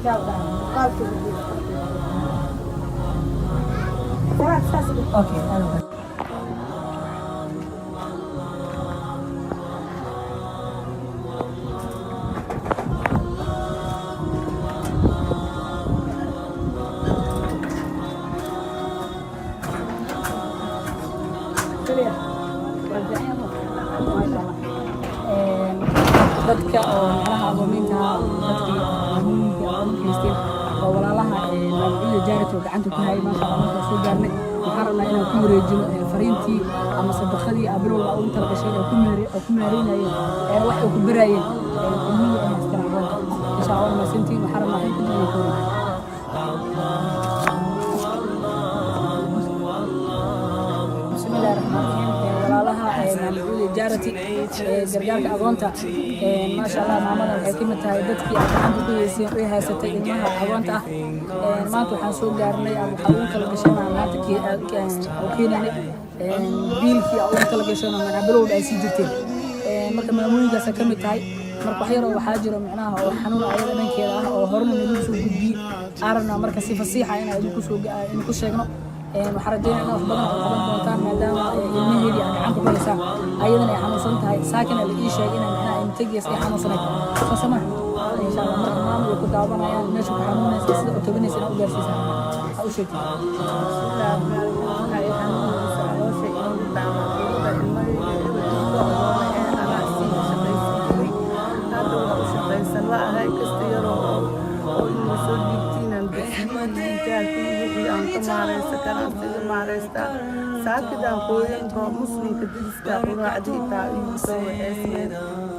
Muuqaalka. Salaad saas dheh. Okay, aad. Kaliya. Waa fiican yahay. Maasha Allah. Dadka oo macnaha agoominta ah, dadkii maamooyinka aqoonka haysteen oo walaalaha Maamcuuda Charity oo gacanta ku hayay, maasha Allah, markaa soo gaarnay, waxaan rabnaa inaan ku wareejino fariintii ama sadaqadii aa bil walba ugu talagasheen oo ku maareynayeen wax ay ku baraayeen ilmihii ay haysteen aqoonta. Insha Allah, waa mahadsantihiin. Waxaan rabnaa in kadib inaan ku wareejino. Bismillahi raxmaan raxiim. Walaalaha Maamcuuda Charity gargaarka agoonta, maasha Allah, maamada waxay ka mid tahay dadkii aad gacanta ku hayseen, ay haysatay ilmaha agoonta ah. Maanta waxaan soo gaarnay ama waxaa ugu tala gasheen aan maanta oo keenaynay biilkii aa ugu tala gasheen oo macnaa bilowda ay sii jirteen. Marka maamooyinkaas ka mid tahay. Marka wax yaroo waxaa jiro micnaha oo xanuun ayada dhankeeda ah oo horena nagu soo gudbiyey, aan rabnaa marka si fasiixa inaan idinku soo idinku sheegno. Waxaan rajeynaya inaad wax badan oo qaban doontaan, maadaama ilmaheedii aad gacanta ku haysaan, ayadana ay xanuunsan tahay. Saakina la ii sheegay inay micnaha imtagiis ay xanuunsanayd soo sama, insha Allah. Marka maama way ku daawanayaan, meesha ku xanuunaysa, sida u tabinaysa inaad u gaarsiisaan ha u sheegtid. Waxay xanuunaysa caloosha iigu taala. Ilmahayga ehelkooda ee anaa sii shaqaysan jiray, hadda waa u shaqaysan la'ahay. Kasta yaroo oo ilma soo dhiibtiinaan bixiyey, jaarkii wixii aan ka maaraysa karaan sida maaraystaa. Saakidaan qooyan oo muslimka deriska quraacdii taa iigu soo waxaysmeen.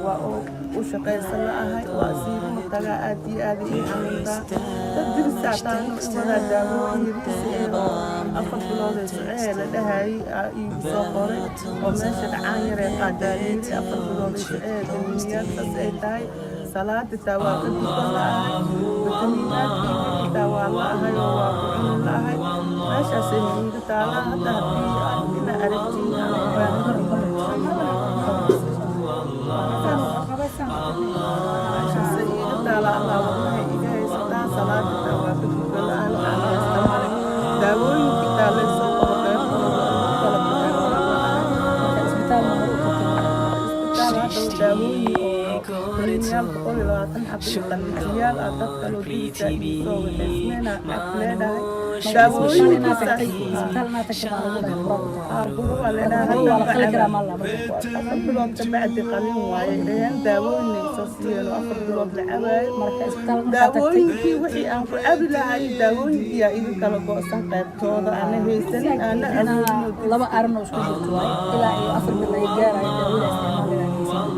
Waa oo u shaqaysan la'ahay, waa siiguma tagaa, aad iyo aad ii xanuuntaa. Dad derisaa taano iwadaa, daawooyin yariisa ee oo 4 bilood ee socee la dhahayay aa iigu soo qoray, oo meesha dhacaan yaree qaadaaliiri 4 bilood ee socee damiiniyaal. Saas ay tahay, salaada taa waa ka dukan la'ahay, fitamiinaadkii wixii taa waa la'ahay oo waa ku cuni la'ahay. Meeshaasay iiga taalaa hadda. Haddii aad ina aragtiin aan u baahan, meeshaasay iiga taalaa. Allah wadnahay iga haysataa, salaada taa waa ka dukan la'ahay, waxaan haysta male. Daawooyinkii taa laysoo qoro qaybtooda ugu kala baxeen waa la'ahay. Marka isbitaalna hore u tagtay? Isbitaal hadda daawooyin oo kaniiniyaal 120 xabo iyo qalijiyaal ah dad kaloo dirisaa igu soo waxaysmeena ag leedahay. Isbitaal inaad tagtay, isbitaal inaad tagtay baa lagu dhahay, buraad u tahay. Buro waa leedahay. Buro waa la qali karaa maal marka. 4 bilood ka bacdi qalin waaye dhaheen, daawooyin ay soo siiyeen oo 4 bilood la cabaayo. Marka isbitaal markaa tagtay? Daawooyinkii wixii aan ku cabi lahay, daawooyinkii yaa iga kala go'san qaybtooda, aana haysanin, aana macnaha awoodin. Laba arrin oo isku jirto waaye: ilaa iyo 4 bil laga gaarayo daawada isticmaal inaad haysan,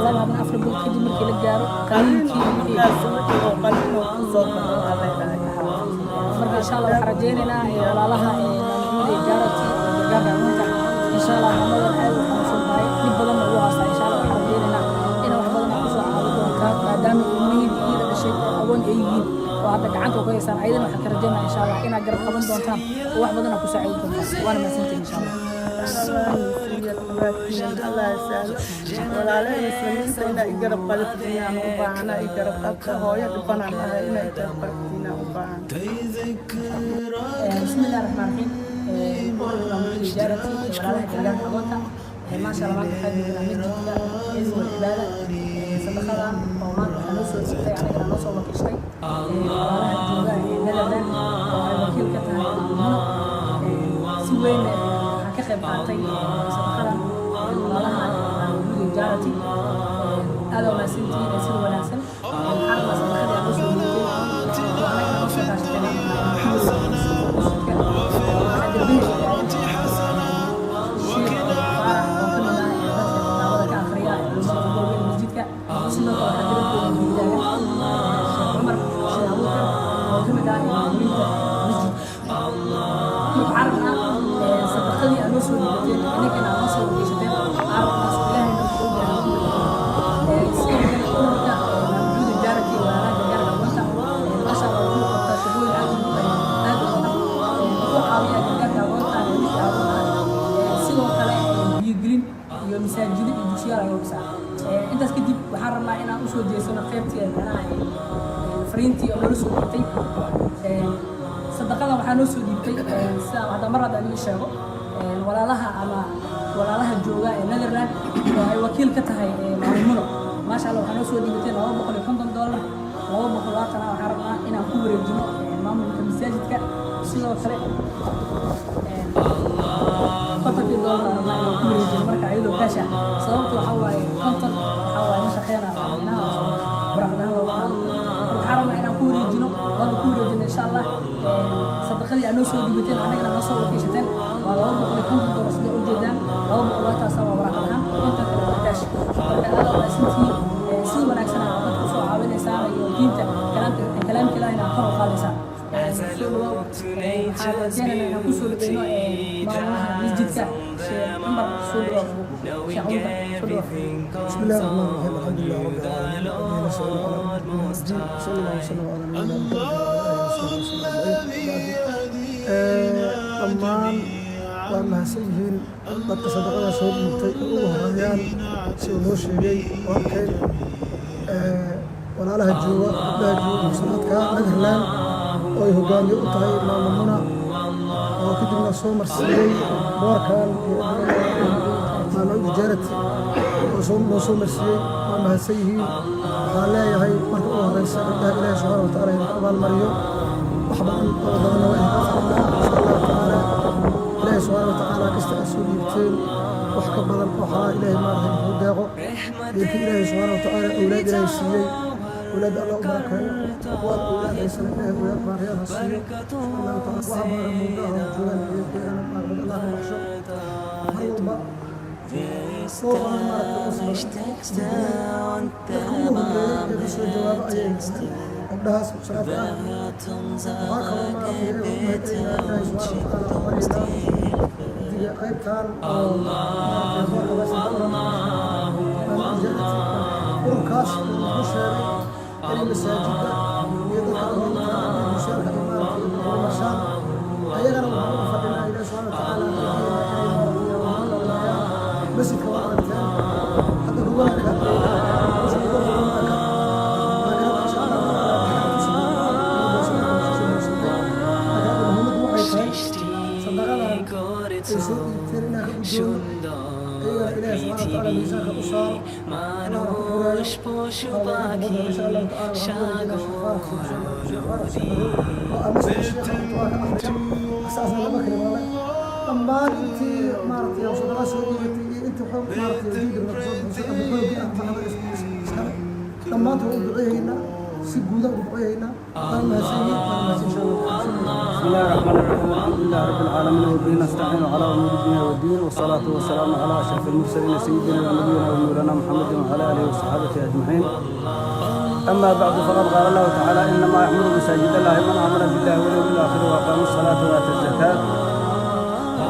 laba haddana 4 bil kadib markii la gaaro qalin. qaliinkii wixii. Markaas wixii oo qalin oo ku soo baxo aa leedahay. Marka insha Allah waxaan rajaynaynaa walaalaha Maamcuuda Charity oo gargaarka agoonta, insha Allah, maamadan aad u xanuunsan tahay, dhib badanna ugu haystaa. Insha Allah waxaan rajaynaynaa inay wax badan kusoo caawin doontaan, maadaama ilmihiin iyada dhashay oo agoon ay yihiin oo hadda gacanta ku haysaan. Ayadana waxaan ka rajaynaa, insha Allah, inaad garab qaban doontaan oo wax badan aad ku saacidi doontaan. Waana mahadsantihin, insha Allah. Allah sahlo. Walaalaha muslimiinta inaa i garab qabatiin u baahana, i garab qabta. Hooyo dhibanaan ahay, inaa i garab qabtiin u baahan. بسم الله الرحمن الرحيم. Ururka Maamulida Charity walaalaha gargaarka agoonta, maasha Allah, maanta waxaa joognaa masjidka Ciz wal Cibaada. Sadaqadan oo maanta waxaa noo soo dhigtay, anagana noo soo wakiishtay walaalaha jooga Netherland oo ay wakiil ka tahay Muno. Si weyn waxaa ka qayb qaatay sadaqadan walaalaha Maamulida Charity. Aad waa mahadsantihiin sida wanaagsan. Waxaan rabnaa sadaqadii aad noo soo dhiibtay oo anagana noo soo kaashatay masjidka. Waxaa darbinaysa Sheekh Faarax oo ka mid ah dadka kitaabada ka akhriya culimada ugu waaweyn masjidka. Sidoo kale waxaa garabkooda taagan Sheekh Cumar Sheekh Abuukar oo ka mid ah imaamiinta masjidka. Marka waxaan rabnaa sadaqadii aad noo soo dhiibateen, idinkana aad noo soo wakiishateen, waxaan rabnaa soo Ilaahay noo ogyahay. Sidoo kale ururka Maamulida Charity walaalaha gargaarka agoonta, maasha Allah, wuxuu qabtaa shaqooyin aad u aad u badan. Wuxuu caawiyaa gargaarka agoonta, midka agoonta, sidoo kale biyogelin iyo masaajido iyo dugsiyaal ayuu dhisaa. Intaas kadib waxaan rabnaa inaan usoo jeesano qaybtii macnaha Fariintii oo nala soo dhiibtay sadaqada waxaa noo soo dhiibtay, sida hadda mar hadda aan ii sheego, walaalaha ama walaalaha jooga ee Netherland oo ay wakiil ka tahay Maamo Muno. Maasha Allah, waxaa noo soo dhiibatay $250. 220 waxaan rabnaa inaan ku wareejino maamulka masaajidka. Sidoo kale $50 aan rabnaa inaan ku wareejino marka iyadoo cash ah. Sababta waxaa waaye, 50 waxaa waaye ma shaqeynaa micnaha waraaqdahan looga qaado. Marka waxaan rabnaa inaan ku wareejino, waana ku wareejino insha Allah. Sadaqadii aad noo soo dhiibateen, annagana noo soo wakiishateen, waa $250. Sida ujeedaan, 200 waa waa waraaqad ahaan, 50 kale waa cash. Marka aad waa mahadsantihiin. Sida wanaagsan aad dadka usoo caawinaysaan iyo diinta kalaamka kalaamka Ilaahina aad kor u qaadaysaan. Soo dhawow. Waxaan rajeynaynaa inaan kusoo dhaweyno maamulaha masjidka, Sheekh Cumar. Soo dhawow, Sheekh Cumar, soo dhawow. بسم الله الرحمن الرحيم، الحمد لله رب العالمين، وبه نستعين على امور الدين، صلى الله وسلم على نبينا محمد وعلى اله وصحبه وسلم اجمعين. Dhammaan waa mahadsan yihiin dadka sadaqada soo dhiibtay oo ugu horeeyaan, si uu noo sheegay walaalkeen, walaalaha jooga, gabdhaha jooga muxsanaadka Netherland oo ay hogaamiye u tahay Maama Muna, oo kadibna soo marsiiyey boorkan iyo Maama Charity oo soo noo soo marsiiyey, waa mahadsan yihiin. Waxaan leeyahay marka ugu horeysa, gabdhaha Ilaahi subxaana watacaala idinka abaalmariyo. Wax badan oo badanna waa idinka fadhinaa insha Allahu tacaala. Ilaahi subxaana watacaala kasta aad soo dhiibteen wax ka badan oo xalaal Ilaahay maaragtay idinku deeqo. Idinka Ilaahay subxaana watacaala awlaad Ilaahay siiyey, awlaad Allah u barakeeyo. Kuwaad awlaad haysana, Ilaahay awlaad baariyaal ha siiyo insha Allahu tacaala. Waxa badan muddo ah oo joogaan iyagana maaragtay Allah ka baxsho. Mar walba dhowr badan maaragtay u dadka ugu horreeyay ee ka soo jawaaba ayay noqdeen gabdhahaas muxsanaadka ah. Waxaa kaloo maaragtay iyaga u mahadcelinaa, Ilaahay subxaana watacaala u baryaynaa guddiga qaybtan oo maaragtay boorka meesha ku qoran ururkaas oo wuxuu sheegay inay masaajidda iyo dadka agoonta iyo musaalka ay maaragtay horumarshaan. Ayagana waxaan uga fadhinaa Ilahi subxana watacaala inay maaragtay masjidka waa aragteen hadda gogolaan ka hadlaynaa, hawsha gogol gogolaan ka, laakiin hadda insha Allahu tacaala waxaan tusi doonaa soo buuxsantay. Laakiin hadda muhiimaddu waxay tahay sadaqadan ay soo dhiibteen inaan ka gudoono. Ayagana Ilaahi subxana watacaala miisaanka u saaro, Allahna ku xureeyo. Insha Allahu tacaala waxaan ku wareejinaa Sheekh Faarax, Sheekh Faarax Sheekh Madow oo ah masjidka sheekha waa ka akhriya asaasna laba kalima leh. Dhammaan intii maaragtay sadaqaa soo dhiibatay iyo intii xoog maaragtay juhdiga kasoo bixisay ama xoogii ah baxda iskale, dhammaantood waan u duceeyeynaa, si guuda ugu duceeyeynaa. Waan mahadsan yihiin, waan mahadsan insha Allah. بسم الله الرحمن الرحيم، الحمد لله رب العالمين، وبه نستعين على امور الدنيا والدين، والصلاة والسلام على اشرف المرسلين، سيدنا ونبينا ومولانا محمد وعلى اله وصحابته اجمعين. اما بعد، فقد قال الله تعالى: انما يعمر مساجد الله من امن بالله واليوم الاخر واقام الصلاة واتى الزكاة.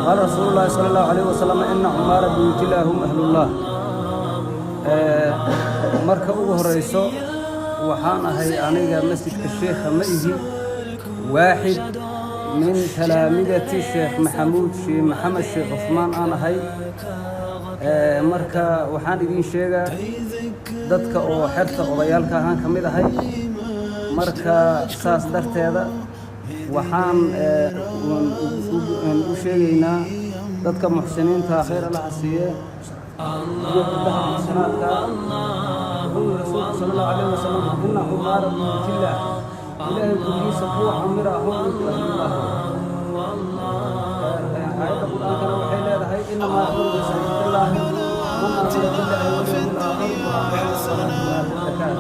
قال رسول الله صلى الله عليه وسلم: ان عمار بيوت الله هم اهل الله. Marka ugu horeyso, waxaan ahay aniga masjidka sheekha ma ihi, waaxid min talaamidati Sheekh Maxamuud Sheekh Maxamed Sheekh Cusmaan aan ahay. Marka waxaan idiin sheegaa dadka oo xerta odayaalka ahaan ka mid ahay. Marka saas darteeda waxaan u sheegaynaa dadka muxsiniinta, khayr Allaha siiye, iyo gabdhaha muxsinaadka. Wuxuu yihi Rasuulku sala Allahu calayhi wasalam: ina cumaara buyuutillaah, Ilaahay guryihiisa kuwa camira hum ahlullah. Aayadda Qur'aankana waxay leedahay: inamaa ya'muru masaajidallaahi man aamana billahi walyawmi alaakhir wa aqaama salaata wa aata zakaat.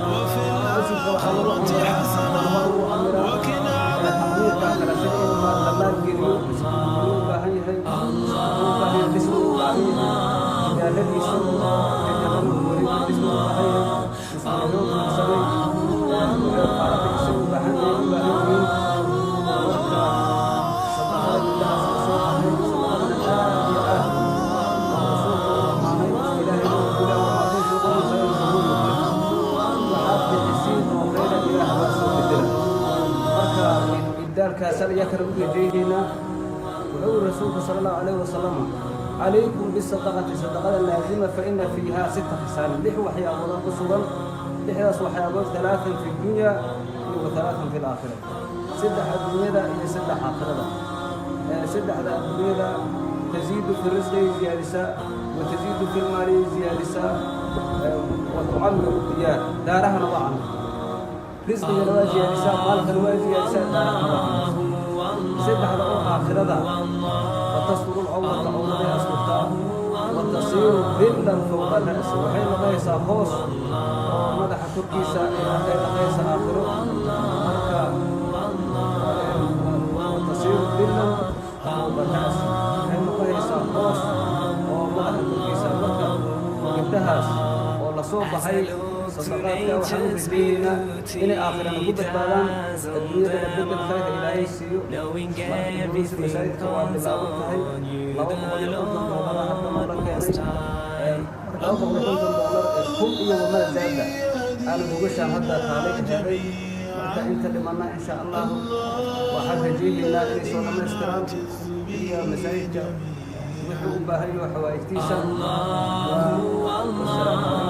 Masjidka waxaa lagu camiraa, waa lagu camiraa tacmiirka kale, sida in la maalgeliyo. Masjidka wuxuu u baahan yahay, wuxuu u baahan yahay dhismo, u baahan yahay gidaaradiisa jajaban dhismo, u baahan yahay musquloo buuxsamay, qaaradiisa u baahan yahay, u baahan yihiin. Marka sadaqada gabdhahaas la soo baxay, sadaqadana aad iyo aad oo Rasuulku u ammaanay. Ilaahayna wuxuu leeyahay: wamaa tunfiquu min khayrin fahuwa yukhlifuh. Waxaad bixisiin oo khayra Ilaah baa soo bedela. Marka ibdaalkaasaan iyakana u rajaynaynaa. Wuxuu yiri Rasuulku sala Allahu calayhi wasalam: calaykum bisadaqati, sadaqada laazima, fa ina fiiha sita khisaalin, lix waxyaabood ku sugan. Lixdaas waxyaabood: talaatan fi dunya iyo wa وثلاثا في الآخرة. Saddex adduunyada iyo saddex aakhirada. Saddexda adduunyada: تزيد في الرزق ziyaadisaa، وتزيد في المال ziyaadisaa، وتعمر الديار, daarahana waa camir. Risqigana waa ziyaadisaa, maalkana waa ziyaadisaa, daarahana waa camirsaa. Saddexda oo aakhirada: فتستر العورة, cawraday asturtaa، وتصير ظلا فوق الرأس, waxay noqonaysaa hoos oo madaxa korkiisa ay noqonaysaa aakhiro. Marka وتصير ظلا فوق الرأس, waxay noqonaysaa hoos oo madaxa korkiisa. Marka gabdhahaas oo lasoo baxay sadaqaadka, waxaan u rajaynaynaa inay aakhirana ku badbaadaan, adduunyadana bedel khayr Ilaahay siiyo. Marka duruusta masaajidka waa bilaaban tahay. $250 hadda noola keenay, $250 kun iyo wamaa zaada aana gogashaan hadda taalay aheeday. Marka inta dhimanna, insha Allahu, waxaan rajaynaynaa inay soo dhammaystiraan iyo masaajidka wuxuu u baahan yaho xawaa'ijtiisa. Wasalaamu calaykum.